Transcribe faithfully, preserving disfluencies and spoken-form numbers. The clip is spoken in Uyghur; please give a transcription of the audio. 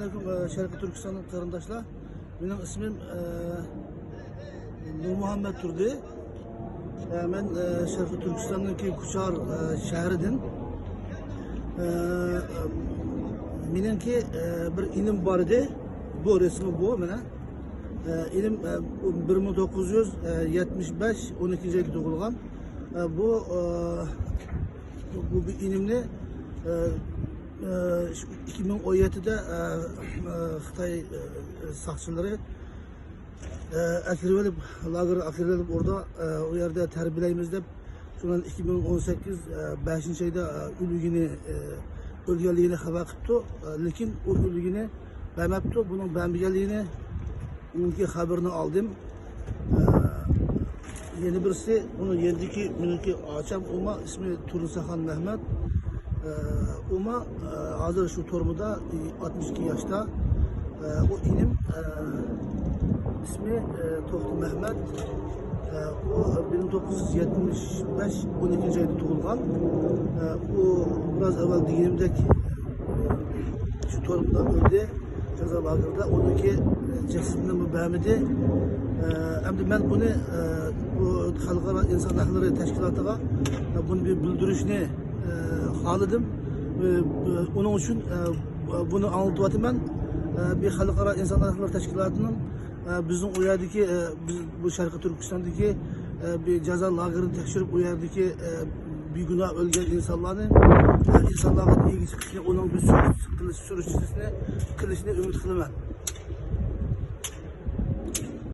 ئەلەيكۇم، ئە، شەرقىي تۈركىستانلىق قېرىنداشلار. مېنىڭ ئىسمىم، ئە، نۇرمۇھەممەت تۇردى. ئە، مەن، ئە، شەرقىي تۈركىستاننىڭكى كۇچار، ئە، شەھىرىدىن. ئە، مېنىڭكى، ئە، بىر ئىنىم بار ئىدى. بۇ رەسىمى بۇ، مانا. ئە، ئىنىم، ئە، بۇ بىر مىڭ توققۇز يۈز يەتمىش بەش، ئون ئىككىنچى ئايدا تۇغۇلغان. ئە، بۇ، ئە، بۇ، بۇ ئىنىمنى، ئە، ئىككى مىڭ ئون يەتتىدە، ئە، ئە، خىتاي، ئە، ساقچىلىرى، ئە، ئەكىرىۋېلىپ، لاگېرغا ئەكىرىۋېلىپ، ئوردا، ئە، ئۇ يەردە تەربىيەلەيمىز دەپ، شۇنىڭ ئىككى مىڭ ئون سەككىز، ئە، بەشىنچى ئايدا، ئە، ئۆلگىنى، ئە، ئۆلگەنلىكىنى خەۋەر قىپتۇ. ئە، لېكىن ئۇ ئۆلگىنى بەرمەپتۇ. بۇنىڭ بەرمىگەنلىكىنى، ئۇنىڭكى خەۋىرىنى ئالدىم. ئە، يەنە بىرسى، ئۇنىڭ يېنىدىكى، مېنىڭكى ئاچام ئۇما، ئىسمى تۇرنىساخان مەھمەت. ئە، ئۇما، ئە، ھازىر شۇ تۈرمىدە، ئاتمىش ئىككى ياشتا. ئە، ئۇ ئىنىم، ئە، ئىسمى، ئە، توختى مەھمەت. ئە، ئۇ بىر مىڭ توققۇز يۈز يەتمىش بەش، ئون ئىككىنچى ئايدا تۇغۇلغان. ئە، ئۇ بىراز ئەۋۋەل دېگىنىمدەك، ئە، شۇ تۈرمىدە ئۆلدى. جازا لاگېرىدا ئۇنىڭكى، ئە، جەسىتىنىمۇ بەرمىدى. ئە، ئەمدى مەن بۇنى، ئە، بۇ خەلقئارا ئىنسان ھەقلىرى تەشكىلاتىغا، ئە، بۇنى بىر بىلدۈرۈشنى، ئە، خالىدىم. ئە، ئۇنىڭ ئۈچۈن، ئە، بۇنى ئاڭلىتىۋاتىمەن. ئە، بىر خەلقئارا ئىنسان ھەقلىرى تەشكىلاتىنىڭ، ئە، بىزنىڭ ئۇ يەردىكى، ئە، بىز بۇ شەرقىي تۈركىستاندىكى، ئە، بىر جازا لاگېرىنى تەكشۈرۈپ، ئۇ يەردىكى، ئە، بىگۇناھ ئۆلگەن ئىنسانلارنى، ئە، ئىنسانلارغا ئىگە چىقىشنى، ئۇنىڭ بىر سۈرۈشتىسىنى قىلىشنى ئۈمىد قىلىمەن.